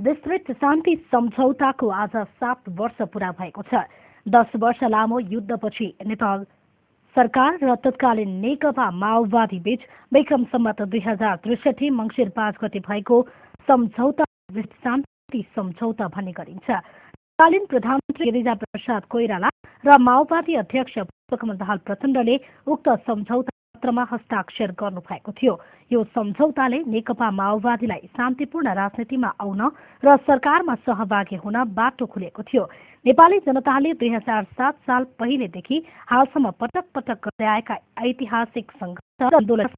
विस्तृत शान्ति सम्झौताको आज 7 वर्ष पूरा भएको छ। 10 वर्ष लामो युद्धपछि नेपाल सरकार र तत्कालीन नेकपा माओवादी बीच विक्रम सम्मत 2063 मङ्सिर 5 गते भएको सम्झौता शान्ति सम्झौता भन्ने गरिन्छ। तत्कालीन प्रधानमन्त्री गिरिजा प्रसाद कोइराला र माओवादी अध्यक्ष पुष्पकमल दाहाल प्रचण्डले उक्त सम्झौता पत्रमा हस्ताक्षर गर्नुभएको थियो। यो सम्झौताले नेकपा माओवादीलाई शान्तिपूर्ण राजनीतिमा आउन र सरकारमा सहभागी हुन बाटो खुलेको थियो। नेपाली जनताले 2007 साल पहिलेदेखि हालसम्म पटक पटक गर्दै आएका ऐतिहासिक सङ्घर्ष र आन्दोलन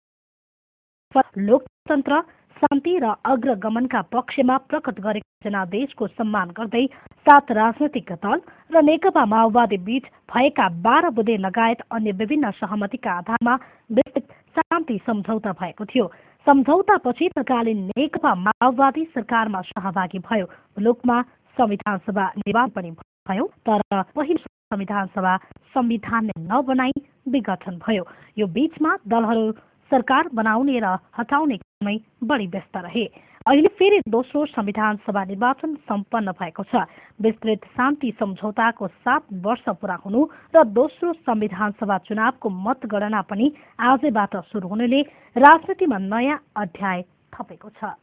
लोकतन्त्र शान्ति र अग्रगमनका पक्षमा प्रकट गरेको जनादेशको सम्मान गर्दै 7 राजनैतिक दल र नेकपा माओवादी बीच भएका 12 बुँदे लगायत अन्य विभिन्न सहमतिका आधारमा विस्तृत शान्ति सम्झौता भएको थियो। सम्झौतापछि तत्कालीन नेकपा माओवादी सरकारमा सहभागी भयो। मुलुकमा संविधान सभा निर्वाचन पनि भयो, तर पहिलो संविधान सभा संविधानले नबनाई विघटन भयो। यो बीचमा दलहरू सरकार बनाउने र हटाउने काममै बढी व्यस्त रहे। अहिले फेरि दोस्रो संविधान सभा निर्वाचन सम्पन्न भएको छ। विस्तृत शान्ति सम्झौताको 7 वर्ष पूरा हुनु र दोस्रो संविधान सभा चुनावको मतगणना पनि आजैबाट सुरु हुनुले राजनीतिमा नयाँ अध्याय थपेको छ।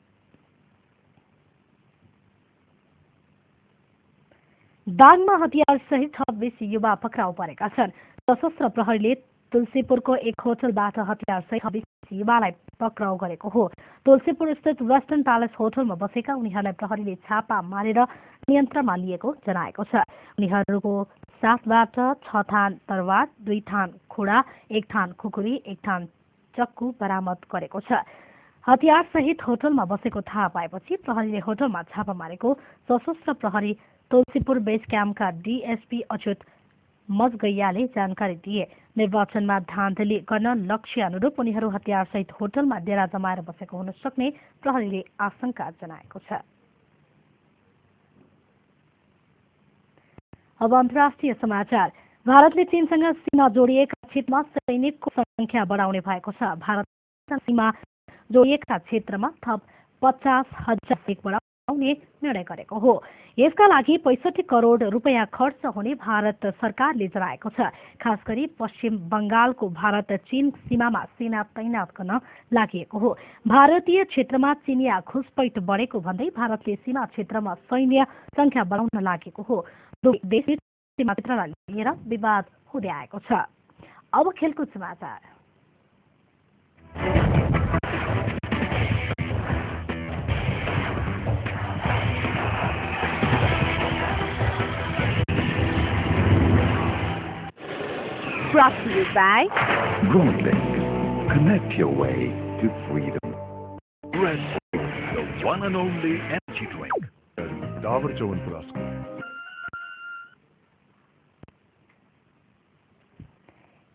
दाङमा हतियार सहित 26 युवा पक्राउ परेका छन्। सशस्त्र प्रहरीले तुलसीपुरको एक होटलबाट हतियार सहित 26 युवालाई पक्राउ गरेको हो। तुलसीपुर स्थित वेस्टर्न प्यालेस होटलमा बसेका उनीहरूलाई प्रहरीले छापा मारेर नियन्त्रणमा लिएको जनाएको छ। उनीहरूको साथबाट 6 थान तरवार, 2 थान खुडा, 1 थान खुकुरी, 1 थान चक्कु बरामद गरेको छ। हतियार सहित होटलमा बसेको थाहा पाएपछि प्रहरीले होटलमा छापा मारेको सशस्त्र प्रहरी तुलसीपुर बेस क्याम्पका डीएसपी अच्युत मजगैयाले जानकारी दिए। निर्वाचनमा धाँधली गर्न लक्ष्य अनुरूप उनीहरू हतियार सहित होटलमा डेरा जमाएर बसेको हुन सक्ने प्रहरीले आशंका जनाएको छ। अब अन्तर्राष्ट्रिय समाचार। भारतले चीनसँग सीमा जोडिएका क्षेत्रमा सैनिकको संख्या बढाउने भएको छ। भारतसँग सीमा जोडिएका क्षेत्रमा थप 50,000 सैनिक बढाउने निर्णय गरेको हो। यसका लागि 65 करोड रुपियाँ खर्च हुने भारत सरकारले जनाएको छ। खास गरी पश्चिम बंगालको भारत चीन सीमामा सेना तैनात गर्न लागि हो। भारतीय क्षेत्रमा चिनिया घुसपैठ बढेको भन्दै भारतले सीमा क्षेत्रमा सैन्य संख्या बढाउन लागेको हो। देशले सीमा क्षेत्रलाई लिएर विवाद हुँदै आएको छ। अब खेलकुद समाचार। Brought to you by Broadlink. Connect your way to freedom. Red Bull, the one and only energy drink. Dabur Chyawanprash.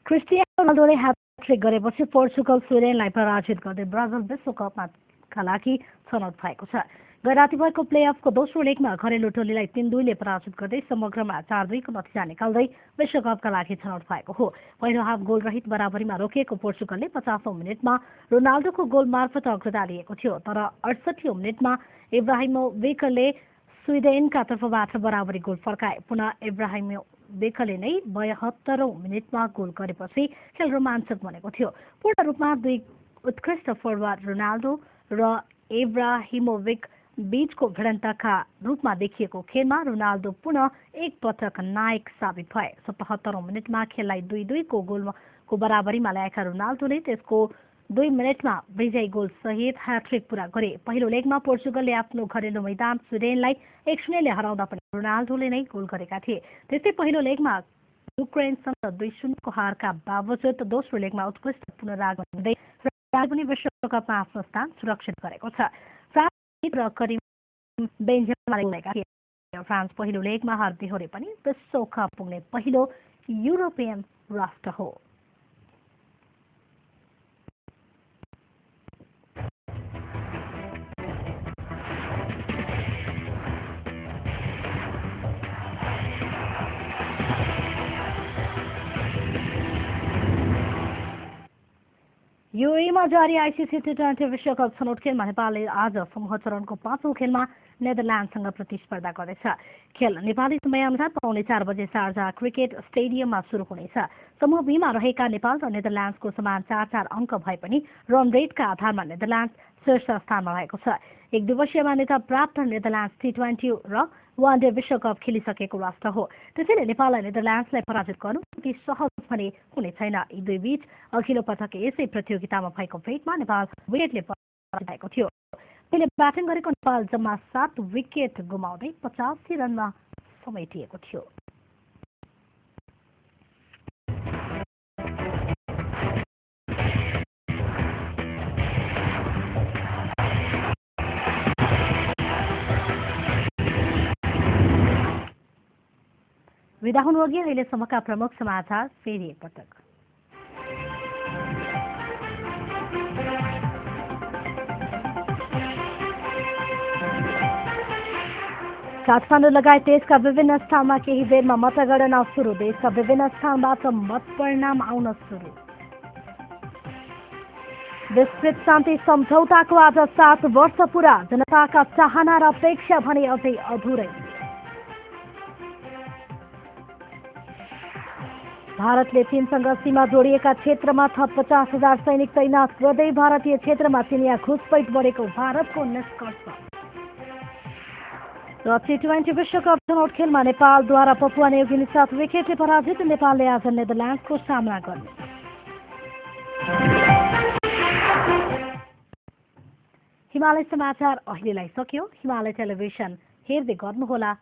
Cristiano रोनाल्डोले ह्याट्रिक गरेपछि पोर्चुगल स्विडेनलाई पराजित गर्दै ब्राजिल विश्वकपका लागि छनौट भएको छ। गैराती भएको प्लेअफको दोस्रो लेगमा घरेलु टोलीलाई 3-2 पराजित गर्दै समग्रमा 4-2 को नतिजा निकाल्दै विश्वकपका लागि छनौट भएको हो। पहिलो हाफ गोल रहित बराबरीमा रोकिएको पोर्चुगलले 50औं मिनेटमा रोनाल्डोको गोल मार्फत अग्रता लिएको थियो, तर 68औं मिनेटमा इब्राहिमोभिचले स्विडेनका तर्फबाट बराबरी गोल फर्काए। पुनः इब्राहिमोभिचले नै 72औं मिनेटमा गोल गरेपछि खेल रोमाञ्चक बनेको थियो। पूर्ण रूपमा 2 उत्कृष्ट फरवार्ड रोनाल्डो र इब्राहिमोभिच बीचको भिडन्तका रूपमा देखिएको खेलमा रोनाल्डो पुनः एक पटक नायक साबित भए। 77औं मिनेटमा खेललाई 2-2 को गोलको बराबरीमा ल्याएका रोनाल्डोले त्यसको 2 मिनेटमा विजयी गोल सहित ह्याट्रिक पूरा गरे। पहिलो लेगमा पोर्चुगलले आफ्नो घरेलु मैदान स्विडेनलाई 1-0 हराउँदा पनि रोनाल्डोले नै गोल गरेका थिए। त्यस्तै पहिलो लेगमा युक्रेनसँग 2-0 को हारका बावजुद दोस्रो लेगमा उत्कृष्ट पुनरागमन हुँदै पनि विश्वकपमा आफ्नो स्थान सुरक्षित गरेको छ। र करिम बेन्जेमाका थिए। फ्रान्स पहिलो लेगमा हार बेहोरे पनि विश्वकप पुग्ने पहिलो युरोपियन राष्ट्र हो। युएईमा जारी आइसिसी टी20 विश्वकप छनौट खेलमा नेपालले आज समूह चरणको 5औं खेलमा नेदरल्यान्डसँग प्रतिस्पर्धा गर्दैछ। खेल नेपाली समयअनुसार पौने 4 बजे शारजा क्रिकेट स्टेडियममा सुरु हुनेछ। समूह बीमा रहेका नेपाल र नेदरल्यान्ड्सको समान 4-4 अङ्क भए पनि रन रेटका आधारमा नेदरल्यान्ड्स शीर्ष स्थानमा रहेको छ। एक दिवसीय मान्यता प्राप्त नेदरल्यान्ड्स टी20 र वानडे विश्वकप खेलिसकेको राष्ट्र हो। त्यसैले नेपाललाई नेदरल्यान्ड्सलाई पराजित गर्नु त्यति सहज पनि हुने छैन। यी दुई बीच अघिल्लो पटक यसै प्रतियोगितामा भएको भेटमा नेपाल विकेटले पराजित भएको थियो। पहिले ब्याटिङ गरेको नेपाल जम्मा 7 विकेट गुमाउँदै 85 रनमा समेटिएको थियो। विदा हुनुअघि अहिलेसम्मका प्रमुख समाचार फेरि एकपटक। काठमाडौँ लगायत देशका विभिन्न स्थानमा केही बेरमा मतगणना सुरु। देशका विभिन्न स्थानबाट मत परिणाम आउन सुरु। विस्तृत शान्ति सम्झौताको आज 7 वर्ष पूरा। जनताका चाहना र अपेक्षा भने अझै अधुरै। भारतले चीनसँग सीमा जोडिएका क्षेत्रमा थप 50,000 सैनिक तैनात गर्दै भारतीय क्षेत्रमा चिनिया घुसपैठ बढेको भारतको निष्कर्ष। र टी20 विश्वकप छनौट खेलमा नेपालद्वारा पपुवा न्युगिनी 7 विकेटले पराजित। नेपालले आज नेदरल्यान्ड्सको सामना गर्ने। हिमालय समाचार अहिलेलाई सक्यो। हिमालय टेलिभिजन हेर्दै गर्नुहोला।